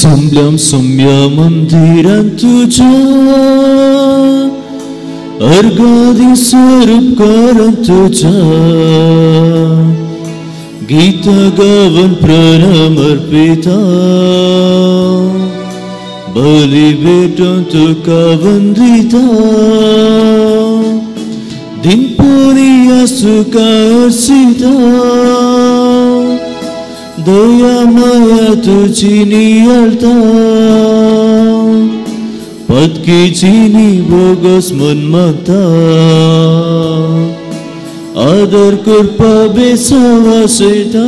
जमल्या सोम्या मंदिरांत तुज्या अर्गादी स्वरूपकारांत तुज्या गीता गावन प्रणाम अर्पिता बली भेटून तुका वंदिता दिनपुरी आसुका अर्सिता दया माया तुझी नियाळता पदकीची नी बोगस मन मागता आदर करपा बेसावासयता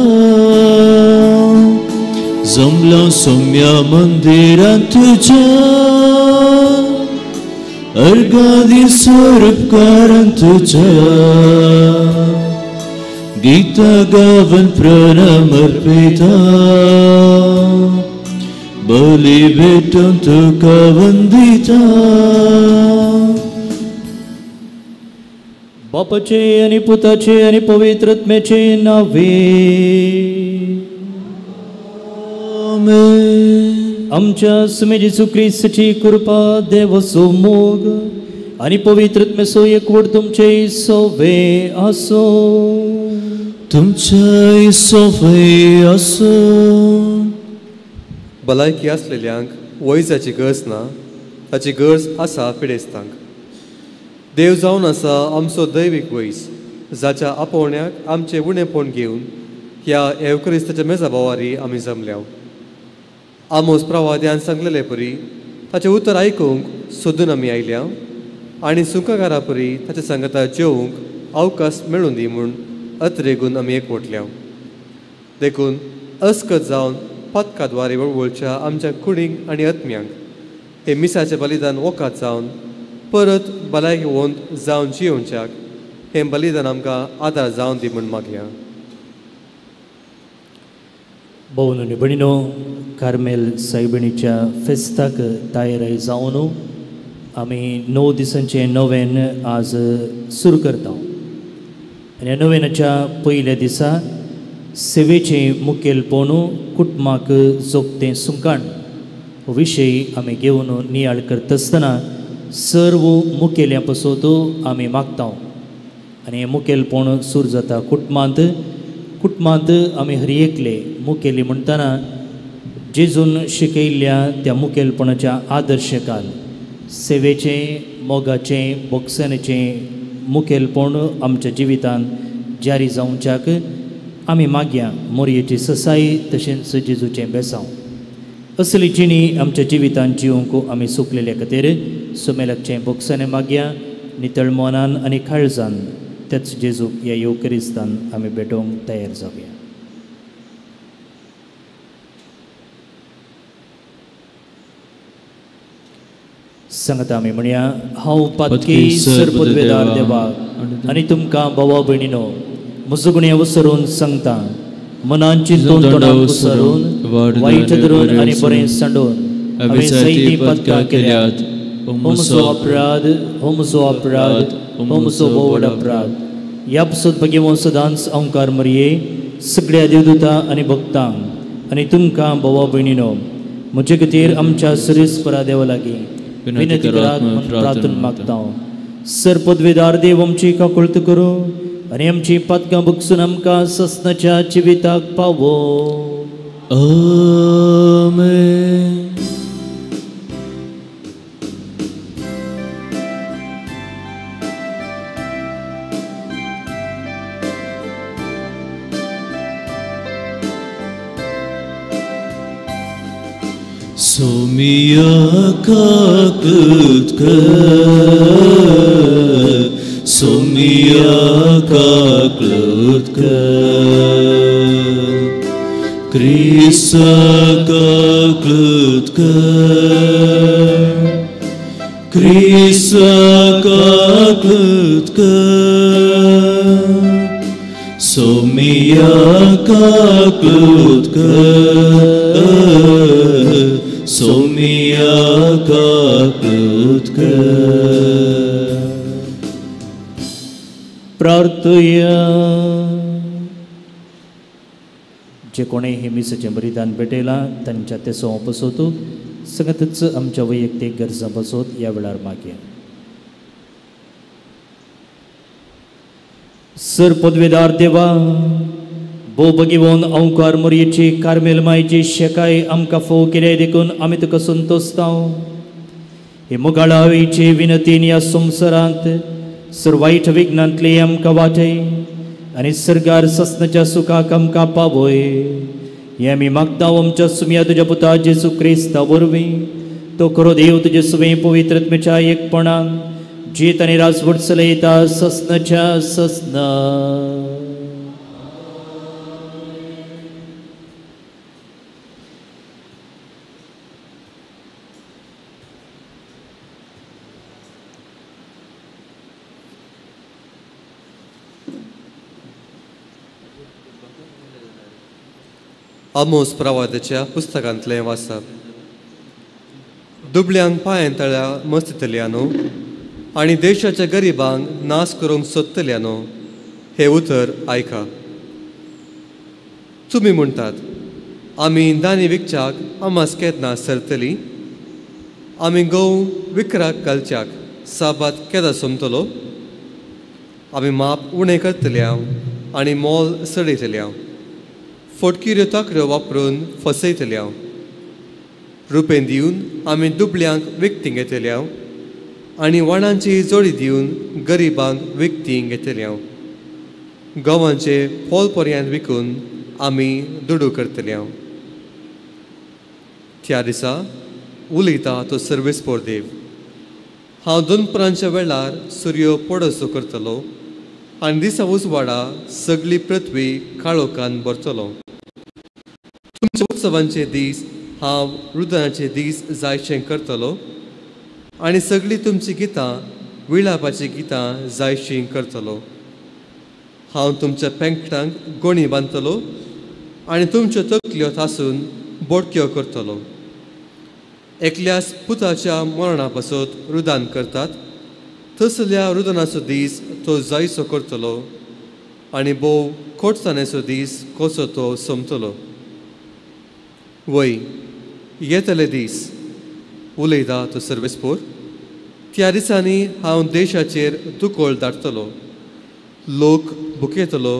जमला सोम्या मंदिरांत तुज्या अर्गादी स्वरूपकारांत तुज्या गीता गावन प्रणाम अर्पिता बली भेटून तुका वंदिता. बापाचे आनी पुताचे आनी पवित्र आत्म्याचे नावे आमेन. आमच्या सुमे जेजू क्रिस्ताची कृपा, देवाचो मोग आनी पवित्र आत्म्याचो एकवट तुमचे सोवे आसो. तुमचे सोवे आसो. भलायकी आसलेल्यांक वैजाची गरज ना, ताची गरज आसा पिडेस्तांक. देव जावन आसा आमचो दैवीक वैज, जाच्या आपोवण्याक आमचें उणेपण घेवन ह्या एवक्रिस्ताच्या मेजा भावारी आमी जमल्या. आमोस प्रवाद्यान सांगलेले परी ताचें उतर आयकूंक सोदून आमी आयल्या आनी सुंकाकारा परी ताच्या सांगता जेवंक अवकाश मेळून दी म्हूण अत्रेगून आमी एकवटल्या. देखून अस्कत जावन पदकाद्वारे वळवळच्या आमच्या कुडींक आनी आत्म्यांक हे मिसाचें बलिदान वखात जावन परत भलायकी वंत जावन जियोवच्याक हें बलिदान आमकां आदार जावन दी म्हूण मागया. भोवन आनी भयणीनो, कार्मेल सायबिणीच्या फेस्ताक तयार जावन आमी 9 दिसांचें नवेन आज सुरू करता. आनी ह्या नवेनाच्या पयल्या दिसा सेवेचें मुखेलपण कुटुंबाक जोगतें सुंकाण हो विशय आमी घेवन नियाळ करता आसतना सर्व मुखेल्या पसोत आमी मागता. आनी हें मुखेलपण सुरू जाता कुटुंबांत. कुटुंबांत आमी हर एकले मुखेली म्हणटना जेजून शिकयल्ल्या त्या मुखेलपणाच्या आदर्शकान सेवेचें, मोगाचें, बोगसणेचें मुखेलपण आमच्या जिवितांत जारी जावच्याक आमी मागया मोरयेची ससाई तशेंच जेजूचें बेसांव. असली जिणी आमच्या जिवितांत जिवंक आमी सुकलेल्या खातीर सुमेलाचें बोगसणें मागया नितळ मनान आनी काळजान तेच जेजूक ह्या येवकरिस्तान आमी भेटोवंक तयार जावया. सांगता आमी म्हणया, हांव पातकी सरपदवेदार देवाक आनी तुमकां भावा भयणीनो म्हजो गुण्या वसरून सांगता, मनान चिंतून तोंडान पसरून वायट धरून आनी बरें सांडून हांवें जायतीं पातकां केल्यात. हो म्हजो अपराध, हो म्हजो अपराध, हो म्हजो व्हड अपराध. ह्या पासत भगेवन सदांच अंकार मरये सगळ्या देवदूतां आनी भक्तांक आनी तुमकां भावा भयणीनो म्हजे खातीर आमच्या सरेस्परा देवा लागीं विनंती करात म्हूण प्रार्थना मागता. सर पदवेदार देव आमची काकुळट करूं आनी आमची पातकां बगसून आमकां ससनाच्या जिविताक पावो. आमेन. सोमिया काकत सोमिया काकत क्रिसा काकत क्रिसा काकत सोमिया काकत सोमिया काकत. प्रार्थया. जे कोणें हे मिसाचें बलिदान भेटयलां तांच्या तेसो पसोत सगळ्यातच आमच्या वैयक्तीक गरजां पसोत ह्या वेळार मागया. सर पदवेदार देवा, भोव भगिवन अंकार मोरयेची कार्मेल मायची शेकाय आमकां फोव केले देखून आमी तुका संतोषताव. हे मोगाळावेचे विनतीन ह्या संवसारांत सर वायट विघ्नांतले आमकां वाटय आनी सर्गार ससनाच्या सुखाक आमकां पावय. हें आमी मागता आमच्या सुमया तुज्या पुता जेजू क्रिस्ता वरवीं. तो खरो देव तुजे सुवें पवित्रत्मेच्या एकपणान जीत आनी राजवट चलयता ससनाच्या ससना. आमोस प्रवादाच्या पुस्तकांतलें वाचप. दुबळ्यांक पांयां तळ्या मस्तितल्यानो आनी देशाच्या गरिबांक नाश करूंक सोदतल्यानो हें उतर आयका. तुमी म्हणटात, आमी दानी विकच्याक आमास केन्ना सरतली, आमी गंव विकराक घालच्याक साबात केदा सोमतलो, आमी माप उणें करतल्या आनी मोल चडयतल्या, फोटकिऱ्यो ताकऱ्यो वापरून फसयतल्या, रुपें दिवन आमी दुबळ्यांक विकतीं घेतल्या आनी वाणांची जोडी दिवन गरिबांक विकतीं घेतल्या, गंवांचे फोल पर्यांत विकून आमी दुडू करतल्या. त्या दिसा उलयता तो सर्वेस्पोर देव, हांव दनपरांच्या वेळार सुर्यो पडसो करतलो आनी दिसा उजवाडा सगळी पृथ्वी काळोखान भरतलो. तुमच्या उत्सवांचे दीस हांव रुदनाचे दीस जायशें करतलो आनी सगळीं तुमचीं गितां विळापाचीं गितां जायशीं करतलो. हांव तुमच्या पेंकटांक गोणी बांदतलो आनी तुमच्यो तकल्यो थासून बोडक्यो करतलो. एकल्यास पुताच्या मरणा पासत रुदान करतात तसल्या रुदनाचो दीस तो जायसो करतलो आनी भोव खोटसाणेचो दीस कसो तो सोमतलो. वय येतले दीस उलयता तो सर्वेस्पोर, त्या दिसांनी हांव देशाचेर दुकोळ धाडटलो. लोक भुकेतलो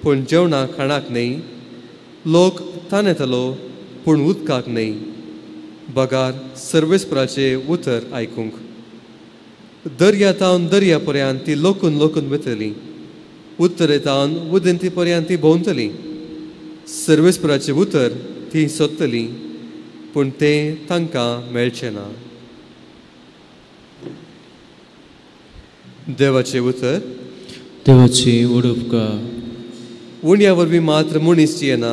पूण जेवणाक खाणाक न्हय, लोक तानेतलो पूण उदकाक न्हय, बगार सर्वेस्पराचें उतर आयकूंक. दर्या तावन दर्या पर्यंत ती लोकून लोकून वतली, उत्तरे तावन उदेंती पर्यंत ती भोंवतली. सर्वेस्पराचें उतर ती सोदतली पूण तें तांकां मेळचें ना. देवाचें उतर. देवाची उडोवका. उंड्या वरवीं मात्र मनीस जियेना,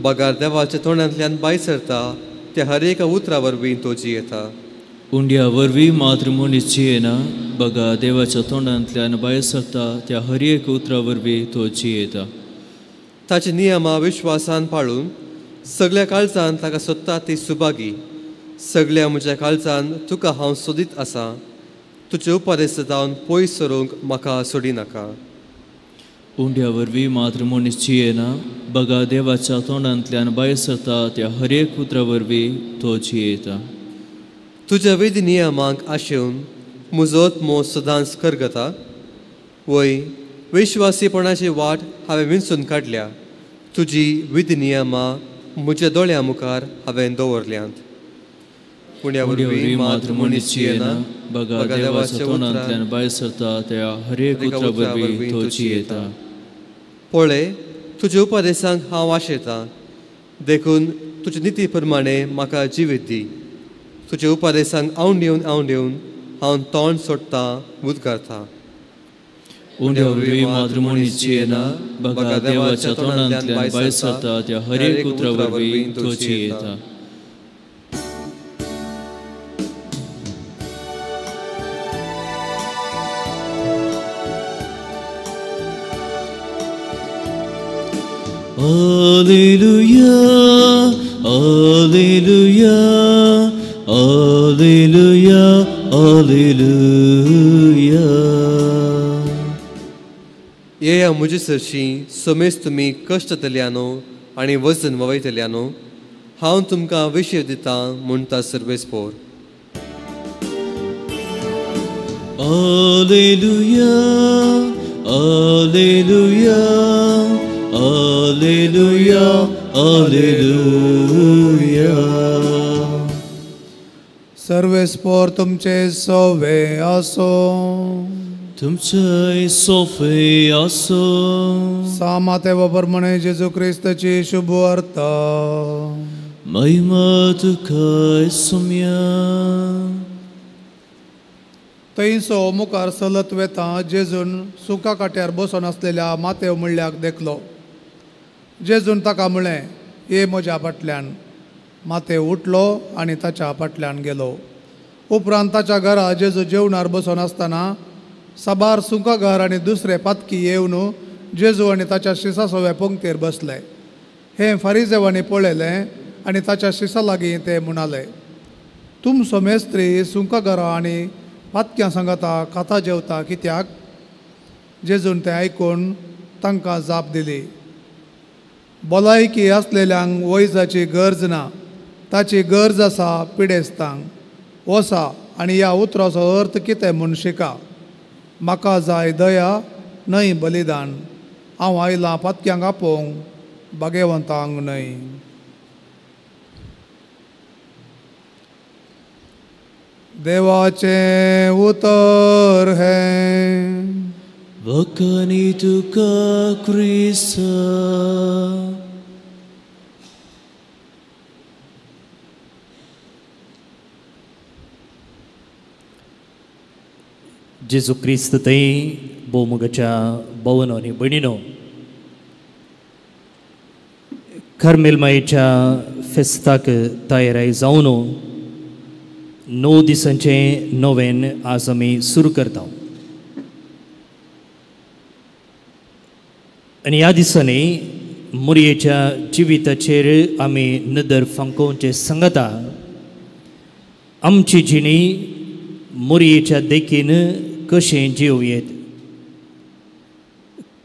बगार देवाच्या तोंडांतल्यान भायर सरता त्या हर एका उतरा वरवीं तो जियेता. उंड्या वरवीं मात्र मनीस जियेना, बगा देवाच्या तोंडांतल्यान भायर सरता त्या हर एक उतरा वरवीं तो जियेता. ताचे नियमां विश्वासान पाळून सगळ्या काळजान ताका सोदता ती सुभागी. सगळ्या म्हज्या काळजान तुका हांव सोदीत आसा, तुजे उपदेश जावन पयस सरूंक म्हाका सोडिनाका. उंड्या वरवीं मात्र मनीस जियेना, बगा देवाच्या तोंडांतल्यान भायर सरता त्या हर एक उतरा वरवीं तो जियेता. तुज्या वेदी नियमांक आशेवन म्हजो आत्मो सदांच करगता. वय विश्वासीपणाची वाट हांवें विंचून काडल्या, तुजी विधी नियमां म्हज्या दोळ्यां मुखार हांवें दवरल्यांत. उंड्या वरवीं मात्र मनीस जियेना, बगा देवाच्या तोंडांतल्यान भायर सरता त्या हर एक उतरा वरवीं तो जियेता. पळय तुज्या उपदेशांक हांव आशेतां, देखून तुजे निती प्रमाणे म्हाका जिवीत दी. तुज्या उपदेशांक आवंडेवन आवंडेवन हांव तोंड सोडटां उदगारता. उंड्या वरवीं मात्र मनीस जियेना, बगा देवाच्या तोंडांतल्यान भायर सरता त्या हर एक उतरा वरवीं तो जियेता. Alleluia, Alleluia, Alleluia, Alleluia. येया म्हजे सरशीं समेज तुमी कश्ट तल्यानो आनी वजन वयतल्यानो, हांव तुमकां विशय दितां म्हणटा सर्वेस्पोर. Alleluia, Alleluia, Alleluia, Alleluia. सर्वेस्पोर तुमचे सोवे आसो. तुमचे सोफे आसो. सामाते प्रमाणे जेजू क्रिस्ताची शुभ वार्ता. महिमा तुका सोम्या. थंयसो मुखार चलत वेता जेजून सुका काट्यार बसून आसलेल्या मातेव म्हणल्याक देखलो. जेजून ताका म्हळें, ये म्हज्या फाटल्यान. मातेव उठलो आनी ताच्या फाटल्यान गेलो. उपरांत ताच्या घरा जेजू जेवणार बसून आसतना साबार सुंकागार आनी दुसरे पातकी येवन जेजू आनी ताच्या शिसा सव्या पंक्तीर बसले. हें फारिजेवांनी पळयलें आनी ताच्या शिसा लागीं ते म्हणाले, तुमचो मेस्त्री सुंकागारां आनी पातक्यां सांगाता खाता जेवता कित्याक? जेजून तें आयकून तांकां जाप दिली, भलायकी आसलेल्यांक वैजाची गरज ना, ताची गरज आसा पिडेस्तांक. वसा आनी ह्या उतराचो अर्थ कितें म्हूण शिका. म्हाका जाय दया न्हय बलिदान. हांव आयलां पातक्यांक आपोवंक, भागेवंतांक न्हय. देवाचें उतर हें. वखणी तुका क्रिस्ता. जेजू क्रिस्त थंय भोवमुगाच्या भोवनो आनी भयणीनो, कार्मेल मायेच्या फेस्ताक तयाराय जावन 9 दिसांचें नोवेन आज आमी सुरू करता. आनी ह्या दिसांनी मोरयेच्या जिविताचेर आमी नदर फांकोवचें सांगता. आमची जिणी मोरयेच्या देखीन कशें जिवयेत.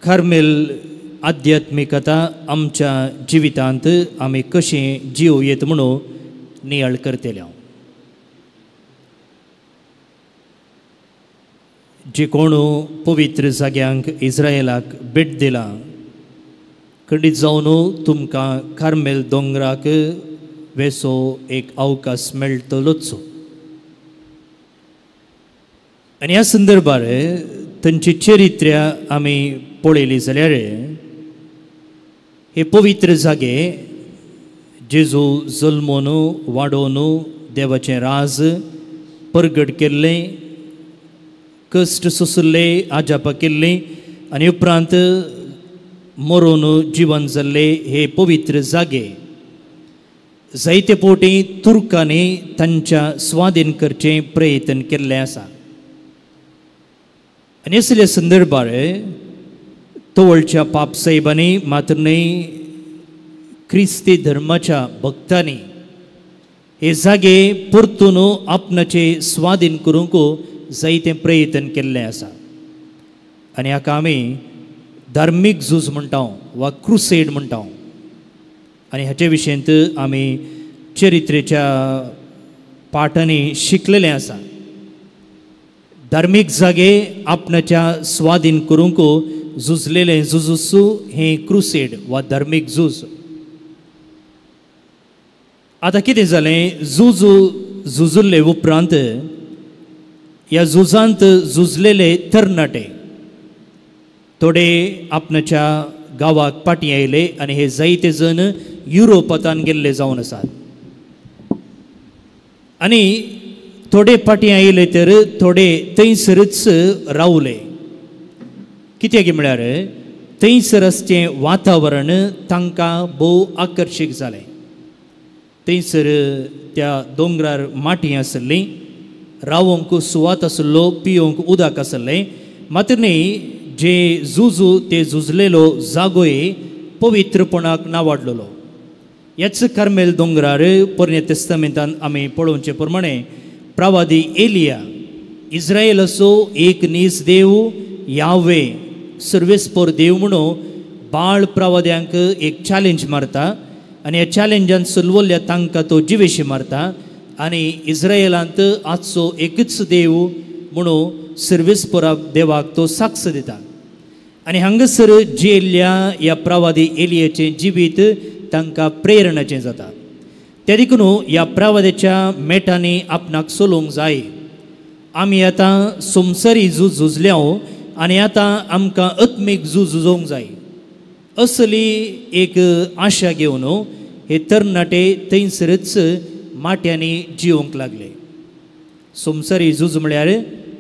कार्मेल आध्यात्मिकता आमच्या जिवितांत आमी कशें जिवयेत म्हणून नियाळ करतले. जे कोण पवित्र जाग्यांक इस्रायलाक भेट दिला खंडीत जावन तुमकां कार्मेल दोंगराक वेसो एक अवकाश मेळटलोच. आनी ह्या संदर्भार तांची चरित्र्या आमी पळयली जाल्यार हे पवित्र जागे जेजू जल्मोन वाडोवन देवाचें राज परगट केल्लें, कश्ट सोंसले, आजापा केल्ली आनी उपरांत मरोन जिवन जाल्ले हे पवित्र जागे जायते फावटी तुर्कांनी तांच्या स्वाधीन करचें प्रयत्न केल्लें आसा. आनी असल्या संदर्भार तवळच्या पापसाहेबांनी मात्र न्हय क्रिस्ती धर्माच्या भक्तांनी हे जागे परतून आपणाचे स्वाधीन करूंक जायते प्रयत्न केल्लें आसा. आनी हाका आमी धार्मीक झूज म्हणटा वा क्रुसेड म्हणटा. आनी हाचे विशयंत आमी चरित्रेच्या पाठांनी शिकलेलें आसा. धार्मीक जागे आपणाच्या स्वाधीन करूंक झुजलेलें झुजूसू हें क्रुसेड वा धार्मीक झूज. आतां कितें जालें, झूज झुजुल्ले उपरांत ह्या झुजांत झुजलेले तरणाटे थोडे आपणाच्या गांवाक फाटीं आयले आनी हे जायते जण युरोपांत गेल्ले जावन आसात. आनी थोडे फाटीं आयले तर थोडे थंयसरच रावले. कित्याक म्हळ्यार थंयसर आसचें वातावरण तांकां भोव आकर्शीक जालें. थंयसर त्या दोंगरार माटी आसली, रावोंक सुवात आसलो, पियोंक उदक आसलें. मात्र न्ही जे झुजू ते झुजलेलो जागोय पवित्रपणाक नावाडलेलो. ह्याच कार्मेल दोंगरार पोरण्या तेस्तामेंतान आमी पळोवचे प्रमाणे प्रवादी एलिया इस्रायलाचो एक नीज देव यावे सर्वेस्पोर देव म्हणून बाळ प्रवाद्यांक एक चॅलेंज मारता आनी ह्या चॅलेंजान सलवल्ल्या तांकां तो जिवेशी मारता आनी इस्रायलांत आजचो एकूच देव म्हणून सर्वेस्पोरा देवाक तो साक्ष दिता. आनी हांगासर जियेल्ल्या ह्या प्रवादी एलियाचें जिवीत तांकां प्रेरणाचें जाता. त्या देखून ह्या प्रवाद्याच्या मेटांनी आपणाक चलोवंक जाय. आमी आतां संवसारी झूज झुजल्या आनी आतां आमकां आत्मीक झूज झुजोवंक जाय असली एक आशा घेवन हे तरणाटे थंयसरच माट्यांनी जिवंक लागले. संवसारी झूज म्हळ्यार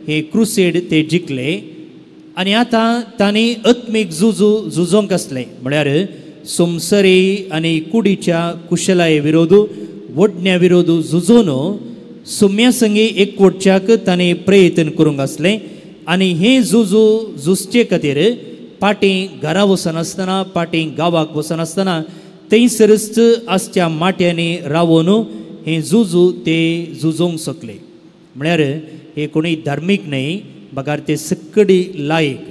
हे क्रुसेड ते जिखले आनी आतां तांणी आत्मीक झूज झुजोवंक आसलें म्हळ्यार संवसारी आनी कुडीच्या कुशलाये विरोध वडण्या विरोध झुजोवन सुम्या संगी एकवटच्याक तांणी प्रयत्न करूंक आसलें. आनी हे झुजू झुजचे खातीर पाटी घरा वचनासतना पाटी गांवाक वचनासतना थंयसरच आसच्या माट्यांनी रावोन हे झुजू ते झुजोवंक शकले. म्हळ्यार हे कोणूय धार्मीक न्हय बगार ते सकडी लायक.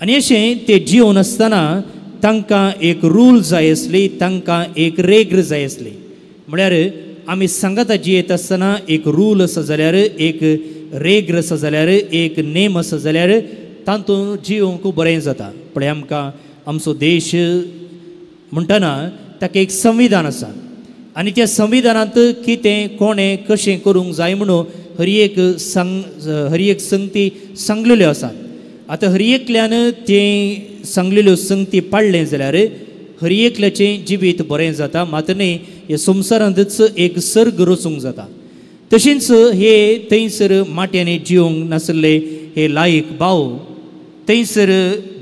आनी अशें ते जिवन आसतना तांकां एक रूल जाय आसली, तांकां एक रेग्र जाय आसली. म्हळ्यार आमी सांगाता जियेत आसतना एक रूल आसा जाल्यार, एक रेग्र आसा जाल्यार, एक नेम आसा जाल्यार तातूंत जिवंक बरें जाता. पळय आमकां आमचो देश म्हणटना ताका एक संविधान आसा आनी त्या संविधानांत कितें कोणें कशें करूंक जाय म्हणून हर एक हर एक संगती सांगलेल्यो आसात. आतां हर एकल्यान तें सांगलेल्यो संगती पाळ्ळें जाल्यार हर एकल्याचें जिवीत बरें जाता. मात न्ही हे संवसारांतच एक सर्ग रचूंक जाता. तशेंच हे थंयसर माट्यांनी जिवंक नासले हे लायक भाव थंयसर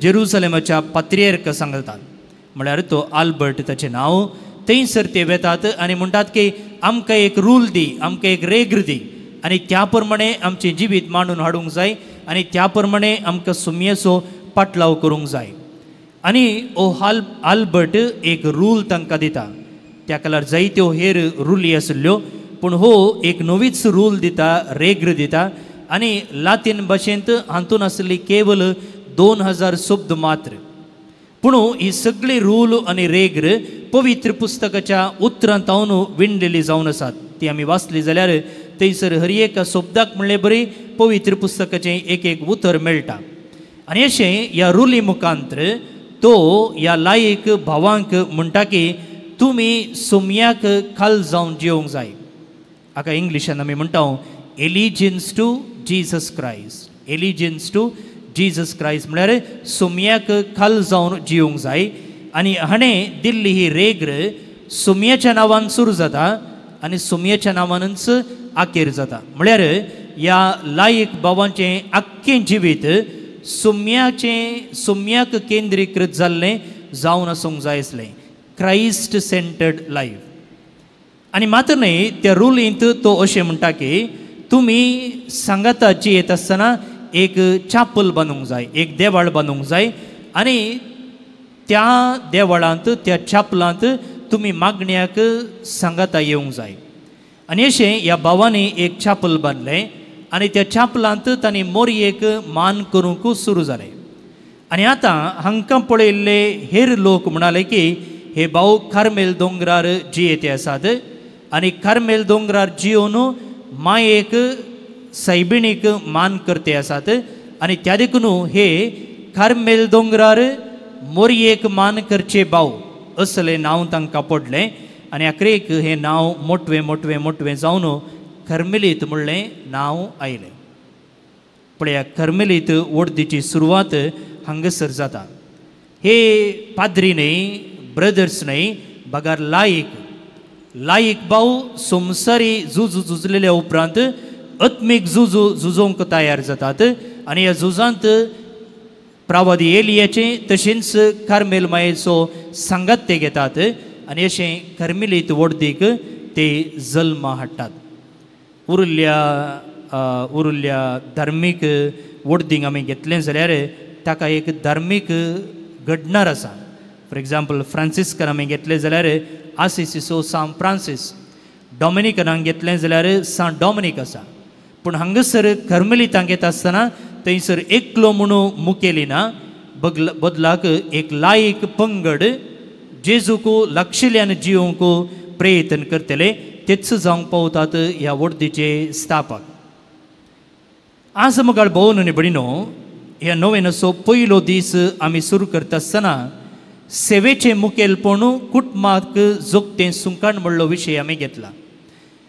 जेरुसलेमाच्या पात्रियर्क सांगतात म्हळ्यार तो आल्बर्ट ताचें नांव. थंयसर ते वेतात आनी म्हणटात की आमकां एक रूल दी, आमकां एक रेग्र दी आनी त्या प्रमाणे आमचें जिवीत मांडून हाडूंक जाय आनी त्या प्रमाणे आमकां सुमयेचो पाटलाव करूंक जाय. आनी ओ आल्बर्ट एक रूल तांकां दिता. त्या काळार जायत्यो हेर रुली आशिल्ल्यो पूण हो एक नवीच रूल दिता, रेग्र दिता आनी लातीन भाशेंत हातूंत आसली केवल 2000 शब्द मात्र. पूण ही सगळी रूल आनी रेग्र पवित्र पुस्तकाच्या उतरांत विणलेली जावन आसात. ती आमी वाचली जाल्यार थंयसर हर एका शब्दाक म्हणले बरी पवित्र पुस्तकाचें एक एक उतर मेळटा. आनी अशें ह्या रुली मुखांत्र तो ह्या लायक भावांक म्हणटा की तुमी सोमयाक खाल जावन जिवंक जाय. हाका इंग्लिशान आमी म्हणटा allegiance to Jesus Christ. Allegiance to Jesus Christ म्हळ्यार सोमयाक खाल जावन जिवंक जाय. आनी हाणें दिल्ली ही रेग्र सोमयाच्या नांवान सुरू जाता आनी सोमयाच्या नांवानच आखेर जाता. म्हळ्यार ह्या लायक भावांचें आख्खें जिवीत सोमयाचें सोमयाक केंद्रीकृत जाल्लें जावन आसूंक जाय आसलें. Christ centred life. आनी मात्र न्हय त्या रुलींत तो अशें म्हणटा की तुमी सांगाता जियेत आसतना एक चापल बांदूंक जाय, एक देवाळ बांदूंक जाय आनी त्या देवळांत त्या चापलांत तुमी मागण्याक सांगाता येवंक जाय. आनी अशें ह्या भावांनी एक चापल बांदलें आनी त्या चापलांत तांणी मोरयेक मान करूंक सुरू जालें. आनी आतां हांकां पळयल्ले हेर लोक म्हणाले की हे भाव कार्मेल दोंगरार जियेते आसात आनी कार्मेल दोंगरार जियोन मायेक सायबिणीक मान करते आसात आनी त्या देखून हे कार्मेल दोंगरार मोरयेक मान करचे भाव असलें नांव तांकां पडलें. आनी आखरेक हें नांव मोटवें मोटवें मोटवें जावन कर्मेलीत म्हणलें नांव आयलें. पळया कर्मेलीत वडदीची सुरवात हांगासर जाता. हे पाद्री न्हय, ब्रदर्स न्हय, बगार लायक लायक भाव संवसारी झुजू झुजलेल्या उपरांत आत्मीक झुजू झुजोवंक तयार जातात आनी ह्या झुजांत प्रावादी एलियाचें तशेंच कार्मेल मायेचो सांगात ते घेतात आनी अशें कर्मेलीत वडदीक ते जल्मा हाडटात. उरिल्ल्या उरिल्ल्या धार्मीक वडदींक आमी घेतलें जाल्यार ताका एक धार्मीक घडणार आसा. फॉर एग्जाम्पल फ्रांसिस्कन आमी घेतलें जाल्यार आसिसिसो सांत फ्रांसीस, डॉमिनिकनाक घेतलें जाल्यार सांत डॉमिनीक आसा. पूण हांगासर कर्मेलितांक येता आसतना थंयसर एकलो म्हणून मुखेली ना, बदलाक एक लायक पंगड जेजूक लागशिल्ल्यान जिवंक प्रयत्न करतले तेच जावंक पावतात ह्या वडदीचे स्थापक. आज मुखार भोवन आनी भयणीनो ह्या नोवेनाचो पयलो दीस आमी सुरू करता आसतना सेवेचें मुखेलपण कुटुंबाक जोगतें सुंकाण म्हणलो विशय आमी घेतला.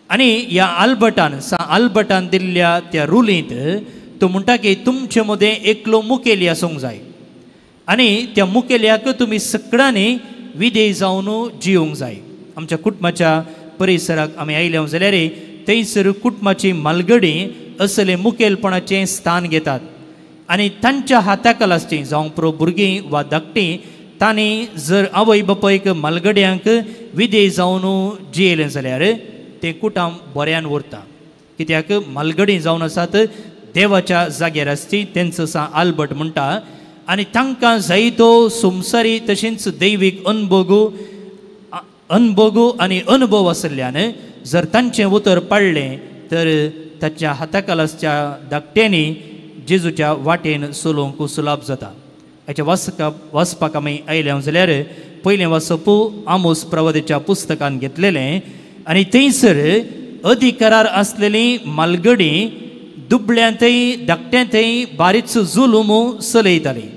आनी ह्या आल्बर्टान सा आल्बर्टान दिल्ल्या त्या रुलींत तो म्हणटा की तुमचे मदें एकलो मुखेली आसूंक जाय आनी त्या मुखेल्याक तुमी सगळ्यांनी विधेय जावन जिवंक जाय. आमच्या कुटुंबाच्या परिसराक आमी आयले जाल्यार थंयसर कुटुंबाची मालगडी असले मुखेलपणाचें स्थान घेतात आनी तांच्या हाताखाल आसची जावं प्रो भुरगीं वा धाकटीं तांणी जर आवय बापायक मालगड्यांक विधेय जावन जियेलें जाल्यार तें कुटुंब बऱ्यान उरता. कित्याक मालगडी जावन आसात देवाच्या जाग्यार आसची तेंचो सा आल्बर्ट म्हणटा आनी तांकां जायतो संवसारी तशेंच दैवीक अनभोगू आनी अनुभव आशिल्ल्यान जर तांचें उतर पाडलें तर ताच्या हाताखाल आसच्या धाकट्यांनी जेजूच्या वाटेन चलोवंक सुलाभ जाता. हाच्या वाचपाक आमी आयले जाल्यार पयलें वाचप आमोस प्रवादेच्या पुस्तकान घेतलेलें आनी थंयसर अधिकारार आसलेली मालगडी दुबळ्यांतय धाकट्यांतय बारीच जुलूम चलयताली.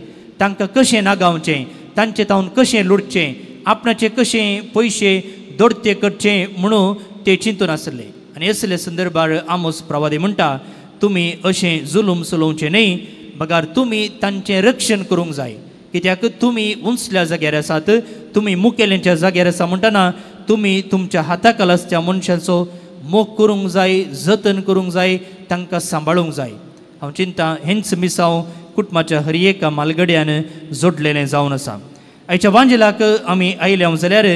तांकां कशें नागावचें, तांचे तावन कशें लुटचें, आपणाचे कशें पयशे दोडते करचे म्हणून ते चिंतून आसले. आनी असले संदर्भार आमोस प्रवादी म्हणटा तुमी अशें जुलूम चलोवचें न्हय बगार तुमी तांचें रक्षण करूंक जाय. कित्याक तुमी उंचल्या जाग्यार आसात, तुमी मुखेल्यांच्या जाग्यार आसा म्हणटना तुमी तुमच्या हाताखाल आसच्या मनशाचो मोग करूंक जाय, जतन करूंक जाय, तांकां सांबाळूंक जाय. हांव चिंता हेंच मिसांव कुटुंबाच्या हर एका मालगड्यान जोडलेलें जावन आसा. आयच्या वांजेलाक आमी आयल्या जाल्यार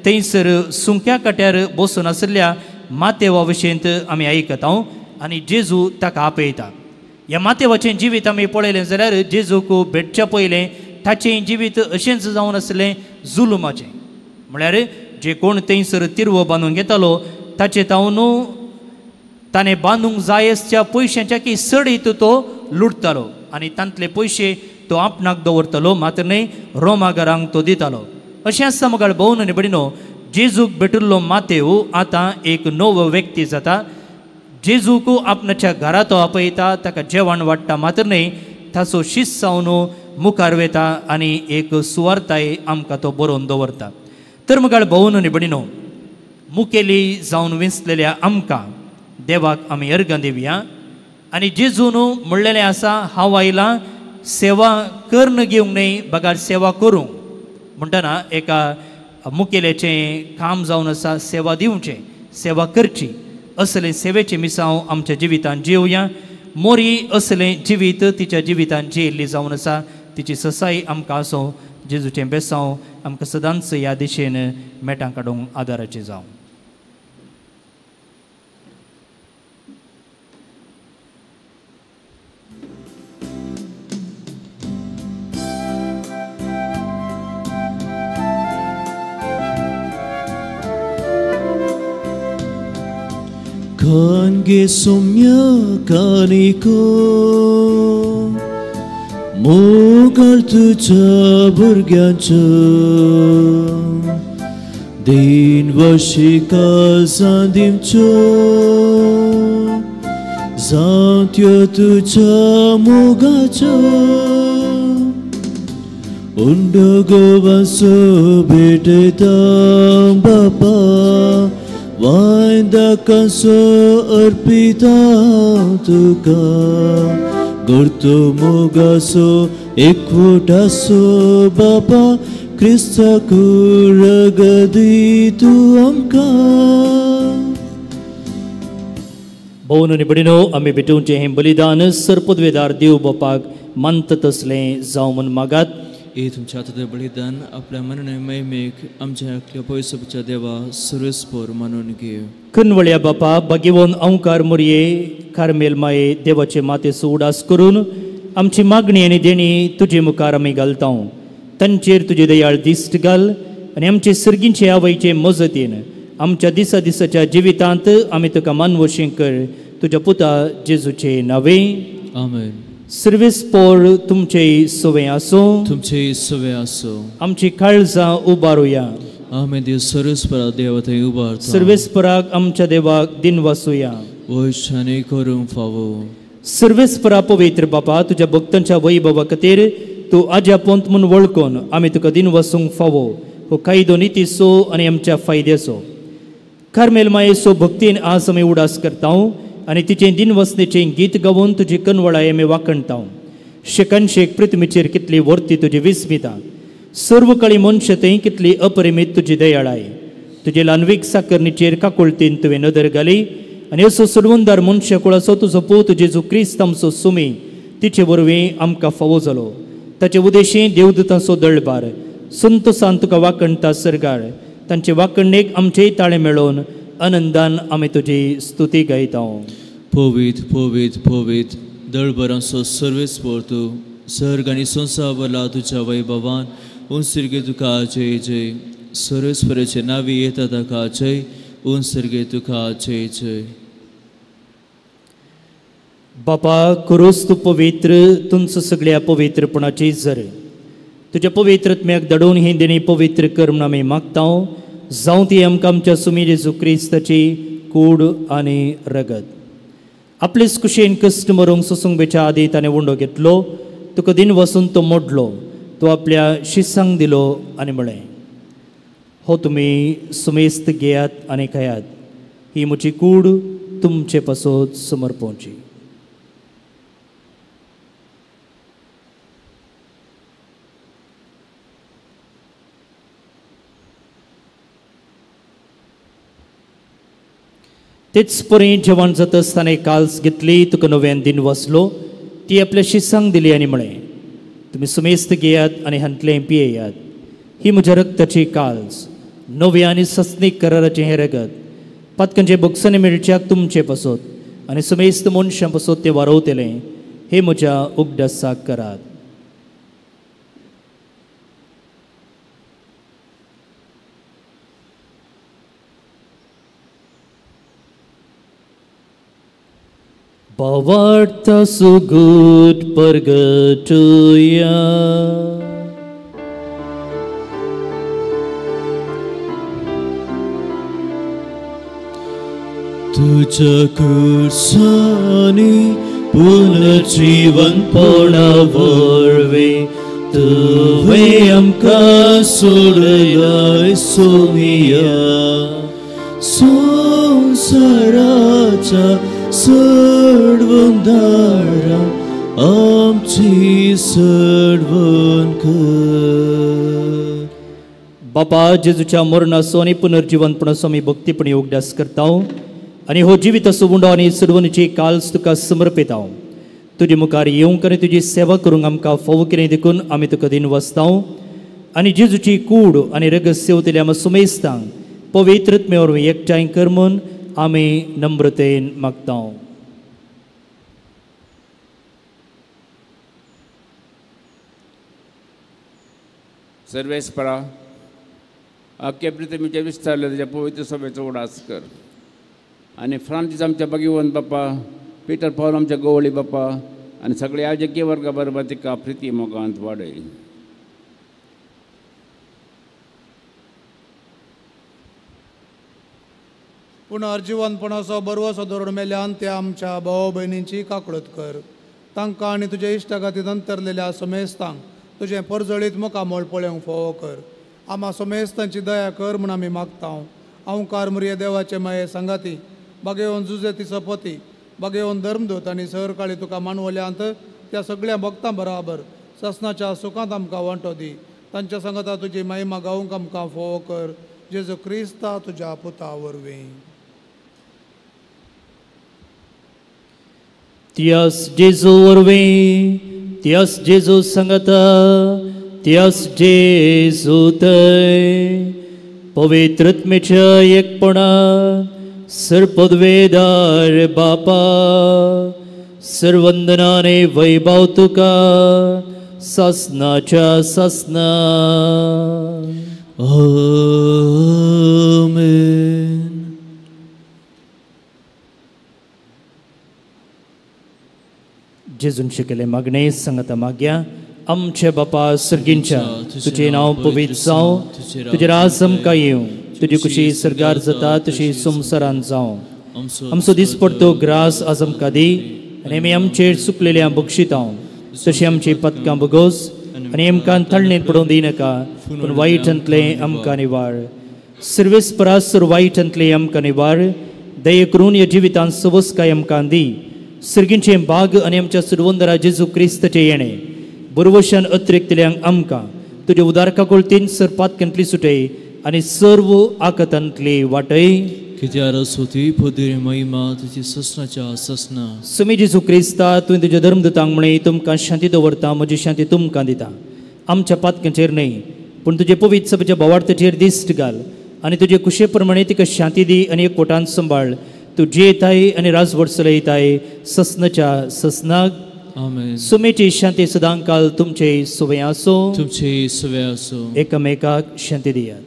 थंयसर सुंक्या काट्यार बसून आशिल्ल्या मातेवा विशयंत आमी आयकता आनी जेजू ताका आपयता. ह्या मातेवाचें जिवीत आमी पळयलें जाल्यार जेजूक भेटच्या पयलें ताचें जिवीत अशेंच जावन आसलें जुलुमाचें. म्हळ्यार जे कोण थंयसर तिरवो बांदून घेतालो ताचे तावन ताणें बांदूंक जाय आसच्या पयशांच्या की सडीत तो लुटतालो आनी तांतले पयशे तो आपणाक दवरतालो मात्र न्हय रोमागरांक तो दितालो. अशें आसता मुखार भोवन आनी भयणीनो जेजूक भेटिल्लो मातेव आतां एक नवो व्यक्ती जाता. जेजूक आपणाच्या घरा तो आपयता, ताका जेवण वाडटा मात्र न्हय ताचो शिस्त जावन मुखार वता आनी एक सुवार्थाय आमकां तो बरोवन दवरता. तर मुखार भोवन आनी भयणीनो मुखेली जावन विंचलेल्या आमकां देवाक आमी अर्गां दिवया आनी जेजून म्हणलेलें आसा हांव आयलां सेवा करून घेवंक न्हय बगार सेवा करूंक. म्हणटना एका मुखेल्याचें काम जावन आसा सेवा दिवचें, सेवा करची. असलें सेवेचें मिसांव आमच्या जिवितान जिवया. मोरी असलें जिवीत तिच्या जिवितान जियेल्ली जावन आसा. तिची ससाई आमकां आसूं, जेजूचें बेसांव आमकां सदांच ह्या दिशेन मेटां काडूंक आदाराचें जावं. खानगे सुम्या कानिको मोगाळ तुझ्या भुरग्यांचो दिन वशिका सांदिमच्यो जावं तुझ्या मोगाच्यो उंडो गोवासो भेटयता बापा वायदाकासो अर्पिता तुका गरतो मोगासो एकवटासो बापा क्रिस्ताकू रगदी तूं आमकां. भोवन आनी भयणीनो आमी भेटोवचें हें बलिदान सरपदवेदार देव बापाक मानता तसलें जावं म्हूण मागात. ए तुमच्या हातांतलें बलिदान आपल्या मरणे महिमेक आमच्या एकल्या पयसुपच्या देवा सुरेसपोर मानून घे. कनवळ्या बापा बागेवन अंकार मोरये कार्मेल माये देवाचे मातेचो उडास करून आमची मागणी आनी देणी तुजे मुखार आमी घालता. तांचेर तुजे दयाळ दिश्ट घाल आनी आमचे सर्गींचे आवयचे मजतीन आमच्या दिसा दिसाच्या जिवितांत आमी तुका मानवशी कर. तुज्या पुता जेजूचे नावे आमेन. सर्वेस्पोर तुमचे सवे आसूं. तुमचे सवे आसूं. आमची काळजां उबारुया. आमी देव सर्वेस्परा देवा थंय उबारता. सर्वेस्पराक आमच्या देवाक दिनवासुया. वैशानी करूंक फावो. सर्वेस्परा पवित्र बापा, तुज्या भक्तांच्या वैभवा खातीर तूं आज्या पोंत म्हूण वळखून आमी तुका दिनवासूंक फावो. हो कायदो नितीचो आनी आमच्या फायद्याचो. कार्मेल मायेचो भक्तीन आज आमी उडास करता आनी तिचें दिनवसणेचें गीत गावन तुजी कनवळाय आमी वाखणता. शेकानशेक पृथ्वीचेर कितली वर्ती तुजी विस्मिता, सर्व काळी मनशां थंय कितली अपरिमीत तुजी दयाळाय. तुजे ल्हानवीक साकरणीचेर काकुळतीन तुवें नदर घाली आनी असो सोडवणदार मनशा कुळाचो तुजो पूत जेजू क्रिस्त आमचो सुमी तिचे वरवीं आमकां फावो जालो. ताचे उदेशी देवदूतांचो दळबार संतोसान तुका वाखणता सरगाळ. तांचे वाखणणेक आमचेय ताळे मेळोवन आनंदान आमी तुजी स्तुती गायता. पवित पवित पवित दळबरांचो सर्वेस्पोर तूं, सर्ग आनी संवसार भरला तुज्या वैभवान. उंसर्गे तुका जय जय. सर्वेस्पराचे नावी येता ताका जय. उंसर्गे तुका जय जय. बापा, क्रूस तूं पवित्र, तुमचो सगळ्या पवित्रपणाची जर तुज्या पवित्रत्म्याक धाडून ही देणी पवित्र कर म्हूण आमी मागता. जावं ती आमकां आमच्या सुमी जेजू क्रिस्ताची कूड आनी रगत. आपलेच कुशेन कश्ट मरूंक सोसूंक बेच्या आदी ताणें उंडो घेतलो, तुका दिन वसून तो मोडलो, तो आपल्या शिसांक दिलो आनी म्हळें, हो तुमी सुमेस्त घेयात आनी खायात, ही म्हजी कूड तुमचे पासत समर्पोवची. तेच परी जेवण जाता आसतना काल्स घेतली, तुका नव्यान दिन वसलो, ती आपल्या शिसांक दिली आनी म्हळें, तुमी सुमेस्त घेयात आनी हांतलें पियेयात, ही म्हज्या रक्ताची काल्स, नव्या आनी सस्नीक कराराचें हें रगत, पातकांचे भोगसणे मेळच्याक तुमचे पासत आनी सुमेस्त मनशां पासत तें वारवतलें, हें म्हज्या उगडासाक करात. भावार्थ सुगूट परगटुया. तुझ्या क्रुसानी पुनर्जीवनपणा वरवीं तुवें आमकां सोडलाय सोमिया. संवसाराच्या सोडवणदारा आमची सोडवण कर. बापा, जेजूच्या मरणाचो आनी पुनर्जीवनपणाचो आमी भक्तीपणी उगडास करता आनी हो जिविताचो उंडो आनी सोडवणीची काल्स तुका समर्पिता. तुजे मुखार येवंक आनी तुजी सेवा करूंक आमकां फावो केली देखून आमी तुका दिन वसता आनी जेजूची कूड आनी रगत सेवतल्या आमकां सुमेस्तांक पवित्रत्मे वरवीं एकठांय कर म्हूण आमी नम्रतेन मागता. सर्वेस्परा, आख्या पृथ्वीचे विस्तारले तुज्या पवित्र सभेचो उडास कर आनी फ्रांसीस आमच्या भगिवंत बापा, पिटर पावल आमच्या गोवळी बापा आनी सगळे याजकीय वर्गा बरोबर तिका प्रिती मोगांत वाडय. पुनर्जीवनपणाचो बरवसो धरून मेल्यान त्या आमच्या भाव भयणींची काकळत कर. तांकां आनी तुज्या इश्टागातीन अंतरलेल्या समेस्तांक तुजें परजळीत मुखामळ पळोवंक फावो कर. आमा समेस्तांची दया कर म्हूण आमी मागता. अंवकार मुरये देवाचे माये सांगाती बागेवन जुजे ती सपती बागेवन धर्मदूत आनी सरकाळी तुका मानवल्यांत त्या सगळ्या भक्तां बराबर ससनाच्या सुखांत आमकां वांटो दी. तांच्या सांगाता तुजी महिमा गावंक आमकां फावो कर. जेजू क्रिस्ता तुज्या पुता वरवीं. त्यास जेजू वरवीं, त्यास जेजू सांगाता, त्यास जेजू थंय पवित्रत्मेच्या एकपणा सर्पदवेदार बापा, सर्वंदनाने वैभव तुका सासनाच्या सासना. आमेन. जेजून शिकयलें मागणें सांगाता मागया. आमचे बापा सर्गींच्या, तुजें नांव पवित्र जावं, तुजें राज आमकां येवं, तुजी कुशी सर्गार जाता तशी संवसारांत जावं. आमचो दिसपडतो ग्रास आज आमकां दी आनी आमी आमचेर चुकलेल्या बक्षितां तशी आमची पदकां बगोस आनी आमकां तळणेंत पडोवन दिनाका, पूण वायटांतलें आमकां निवार. सर्वेस परासर वायटांतलें आमकां निवार. दये करून ह्या जिवितांत सवसकाय आमकां दी. सर्गींचें भाग आनी आमच्या सुरवंदरा जेजू क्रिस्ताचें येणें बरवशान अतिरिक्तल्यांक आमकां तुज्या उदारका कोळतीन सरपातकांतली सुटय आनी सर्व आकतांतली वाटय. कित्यार सोती पदरी महिमा तुजी ससनाच्या ससना. सुमी जेजू क्रिस्ता, तुवें तुज्या धर्मदूतांक म्हळें, तुमकां शांती दवरता, म्हजी शांती तुमकां दिता. आमच्या पातकांचेर न्हय पूण तुजे पवित्र सभेच्या भावार्थाचेर दिश्ट घाल आनी तुजे कुशे प्रमाणे तिका शांती दी आनी एक कोटान सांबाळ. तूं जियेताय आनी राजवट चलयताय ससनाच्या ससनाक. आमेन. सुमेची शांती सदांकाल तुमचे सुवे आसूं. तुमचे सुवे आसूं. एकामेकाक शांती दियात.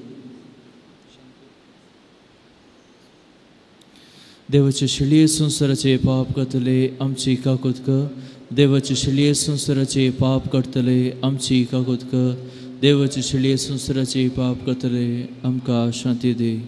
देवाचे शिळये संवसाराचे पाप करतले आमची काकूत कर. देवाचे शिळये संवसाराचे पाप करतले आमची काकूत कर. देवाचे शिळये संवसाराचे पाप करतले आमकां शांती दी.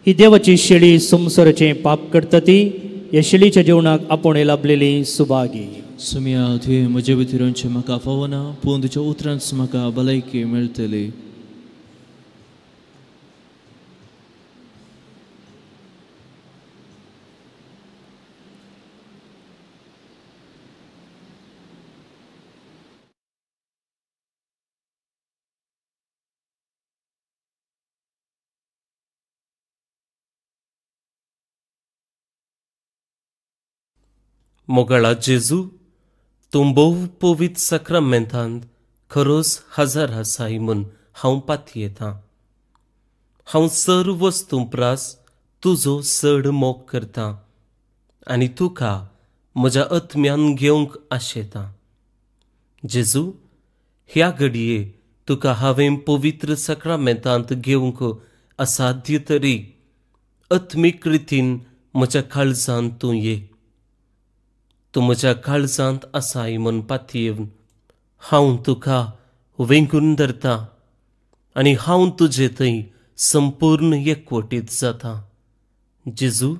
ही देवाची शेळी संवसाराचें पाप करता ती ह्या शेळीच्या जेवणाक आपोवणें लाभलेली सुभागी. सुमिया, तुवें म्हजे भितर येवचें म्हाका फावना, पूण तुज्या उतरांच म्हाका भलायकी मेळटली. मोगाळा जेजू, तूं भोव पवित्र साक्रामेंतांत खरोच हजर आसाय म्हूण हांव पातयेतां. हांव सर्व वस्तूं प्रास तुजो चड मोग करतां आनी तुका म्हज्या आत्म्यान घेवंक आशेतां. जेजू, ह्या घडये तुका हांवें पवित्र साक्रामेंतांत घेवंक असाध्य तरी आत्मीक रितीन म्हज्या काळजांत तूं ये. तूं म्हज्या काळजांत आसाय म्हूण पातयेवन हांव तुका वेंगून धरतां आनी हांव तुजे थंय संपूर्ण एकवटीत जाता. जेजू,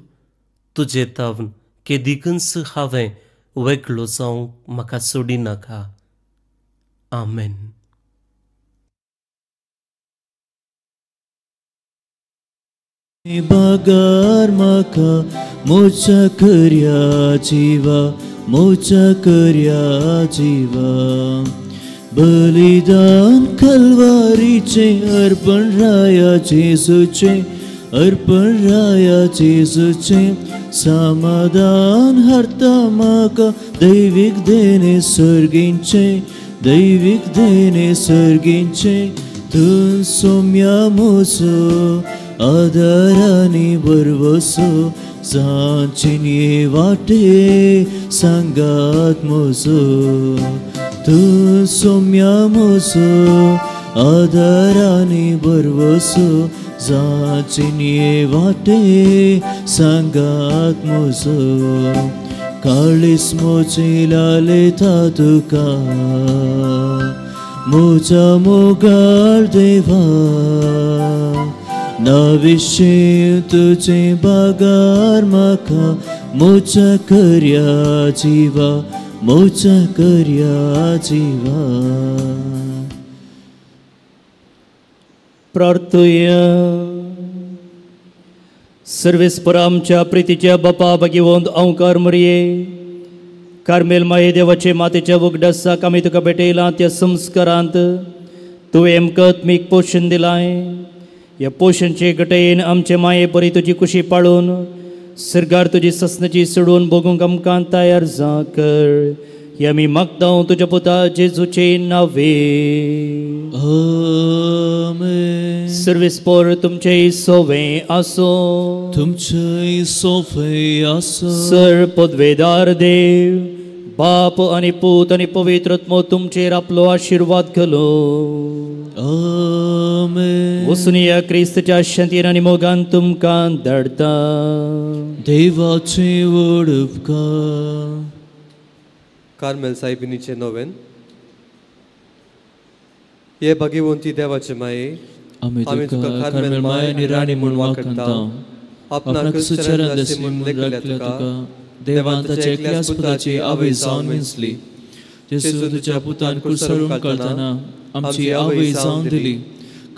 तुजे तावन केदिकूच हांवें वेगळो जावंक म्हाका सोडिनाका. आमेन. बागार म्हाका मोचा करया जिवा, मोचा करया जिवा. बलिदान कलवारीचें अर्पण राया जेजूचें, अर्पण राया जेजूचें. समाधान हाडटा म्हाका दैवीक देणें सर्गींचें, दैवीक देणें सर्गींचें. तूं सोम्या म्हजो आदारानी बरवसो, सांचिनी वाटे सांगात म्हजो. तूं सोम्या म्हजो आदारानी बरवसो, जाचिनी वाटे सांगात म्हजो. काळीस म्हजें लालयता तुका म्हज्या मोगाळ देवा. नविशें तुजें बागार म्हाका मोचा करया जिवा, मोचा करया जिवा. प्रार्थुया. सर्वेस्पर आमच्या प्रितीच्या बापा भगिवंत अंकार मरये कार्मेल माये देवाचे मातेच्या उगडासाक आमी तुका भेटयलां त्या संस्कारांत तुवें आमकां आत्मीक पोशण दिलाय. ह्या पोशणचे गटयेन आमचे माये परी तुजी कुशी पाळून सर्गार तुजी ससनाची सोडून भोगूंक आमकां तयार जा कर. हे आमी मागता तुज्या पुता जेजूचे नावे. आमेन. सर्वेस्पर तुमचे सोवे आसूं. तुमचे सोवे आसूं. सर पदवेदार देव बाप आनी पूत आनी पवित्र आत्मो तुमचेर आपलो आशिर्वाद घालो. आमेन. वसुनिया क्रिस्तच्या शांतीन आनी मोगान तुमकां धाडटा. देवाचे व्हड उपकार. कार्मेल सायबिणीचें नोवेन. हे भाग्यवंती देवाचे माये, आमी तुका कार्मेल माय आनी राणी म्हूण वाखाणता. आपणाक सुचरण दासी म्हूण लेखल्या तुका देवान ताच्या एकल्याच पुताची आवय जावन विंचली. जेजू तुज्या पुतान कुर्सार उमकाळतना आमची आवय जावन दिली.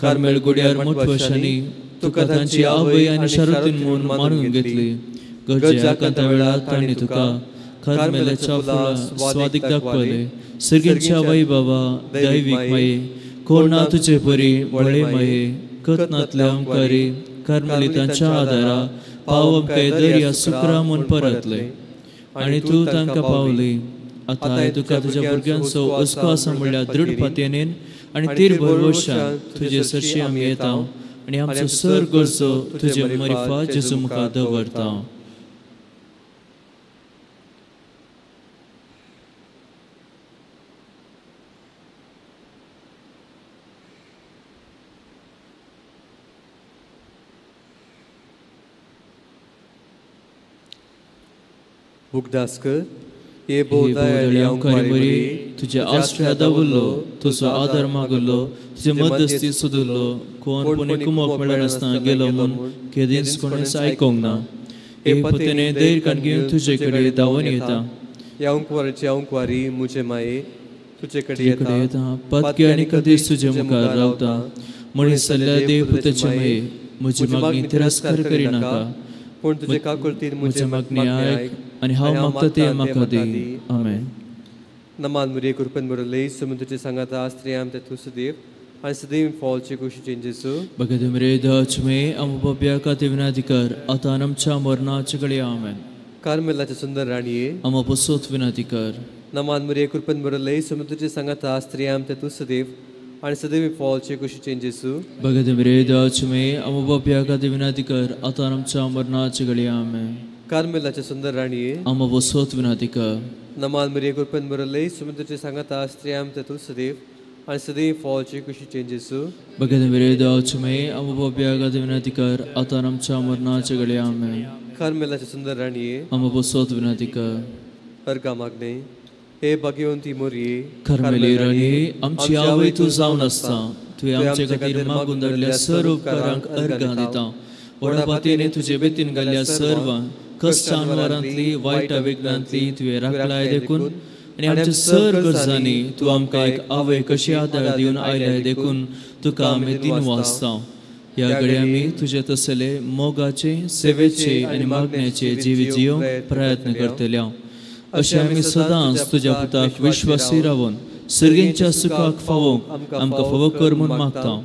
कार्मेल गुड्यार मोटवशांनी तुका तांची आवय आनी शारुतीन म्हूण मानून घेतली. गरजे आकांता वेळार तांणी तुका कार्मेलाच्या फुलां स्वादीक दाखवले. सर्गींच्या आवय बाबा दैवीक माये, कोण ना तुजे परी व्हडले माये, कथनांतल्या ओंकारी कार्मेलितांच्या आदारा पाव आमकां दर्या सुक्रा म्हूण परतले आनी तूं तांकां पावली. आतां तुका तुज्या भुरग्यांचो हुस्को आसा म्हणल्यार दृढ पातयेन आनी तीर भरवशान तुजे सरशी आमी येता आनी आमचो सर गरजो तुजे मरिफा जेजू मुखार दवरता. उगदास कर हे बोधाळी बरी तुझ्या आश्रया दावल्लो, तुजो आदार मागल्लो, तुजे मध्यस्थी सोदल्लो. कोण पुणे कुमोक मेळनासतना गेलो म्हूण केदींच कोणेच आयकोंक ना. हे पतीने धैर्य कान घेवन तुजे कडेन धांवून येता. ह्या अंकवारीची अंकवारी म्हजे माये तुजे कडेन येता. पातकी आनी कदीच तुजे मुखार रावता. मनीस जाल्ल्या देव पुताचे माये, म्हजी मागणी तिरस्कार करिनाका, पूण तुजे काकुळतीन म्हजी मागणी आयक आनी हांव मागता तें म्हाका दी. आमेन. नमान मुरे कृपेन भरले समुद्राचे सांगाता स्त्रियां ते तूं सदैव आनी सदैव फॉलचे कुशीचें जेजू. भगत मरे दचमे आम बाब्या खातीर विनंती कर आतां आमच्या मरणाचे घडये. आमेन. कार्मेलाचे सुंदर राणये, आमा पसोत विनंती कर. नमान मुरे कृपेन भरले समुद्राचे सांगाता स्त्रियां ते तूं सदैव आनी सदैव फॉलचे कुशीचें जेजू. भगत मरे दचमे आम बाब्या खातीर विनंती कर आतां आमच्या मरणाचे घडये. आमेन. कार्मेलाचे सुंदर राणये, आमा पसोत विनंती कर. नमान मरिये कृपेन भरले समुद्राचे सांगाता स्त्रियां ते तूं सदैव आनी सदैव फॉलचे कुशीचें जेजू. भगत मरे दचमे आम बाब्या खातीर विनंती कर आतां आमच्या मरणाचे घडये. आमेन. कार्मेलाचे सुंदर राणये, आमा पसोत विनंती कर. अर्गा मागणे. हे भाग्यवंती मोरये कार्मेली राणये, आमची आवय तूं जावन आसता. तुवें आमचे खातीर मागून धाडल्या सर्व उपकारांक अर्गां दिता. व्हडा पातयेन तुजे बेतीन घाल्ल्या सर्व कश्टांवरांतली वायट विघ्नांतली तुवें राखलाय देखून आनी आमच्या सर गरजांनी तूं आमकां एक आवय कशी आदार दिवन आयलाय देखून तुका आमी दिनवासता. ह्या घडये आमी तुजे तसले मोगाचे, सेवेचे आनी मागण्याचे जिवीत जियोवंक प्रयत्न करतले. अशें आमी सदांच तुज्या पुताक विश्वासी रावन सर्गींच्या सुखाक फावोवंक आमकां फावो कर म्हूण मागता.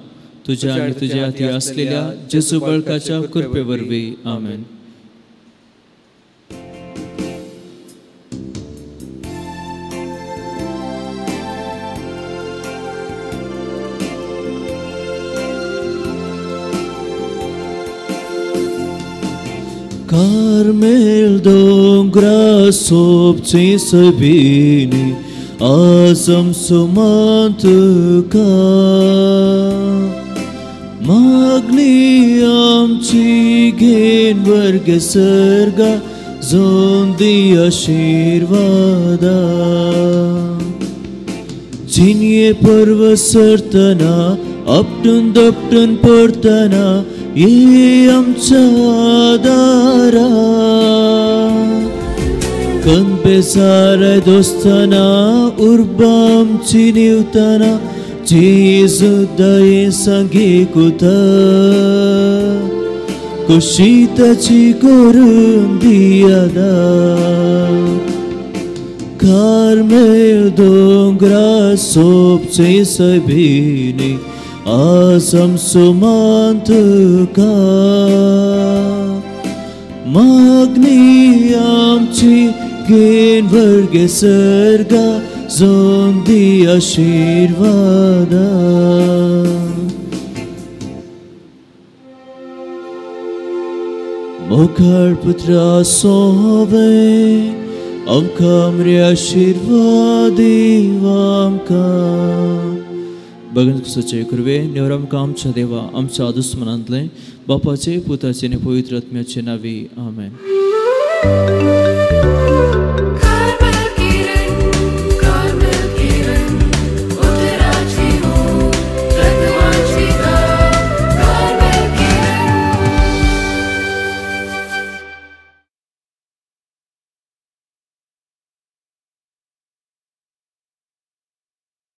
तुज्या आनी तुज्या हाती आसलेल्या जेजू बळकाच्या कृपे वरवीं. आमेन. कार्मेल दोंगरा सोबची सबिनी आजम सुमान तुका मागणी आमची घेन वर्ग सर्गा जोंदी आशीर्वादा. जिनये पर्व सरतना आपटून दपटून पडतना ये आमच्या दारा. कनबेजार दोस्तना उर्बा आमची निवतना जेजू दये सांगे कुता कुशी ताची करून दियादा. कार्मेल दोंगरा सोबचे सबिनी आजम सुमान तुका मागणी आमची घेन वर्गे सर्गा जोंदी आशीर्वादा. मोगाळ पुत्रा सोवे आमकां मरे आशिर्वाद आमकां भगवंत क्रिस्ताचे कृपे नेवर आमकां आमच्या देवा आमच्या दुस्मनांतलें बापाचे पुताचे आनी पवित्र आत्म्याचे नांवी आमेन.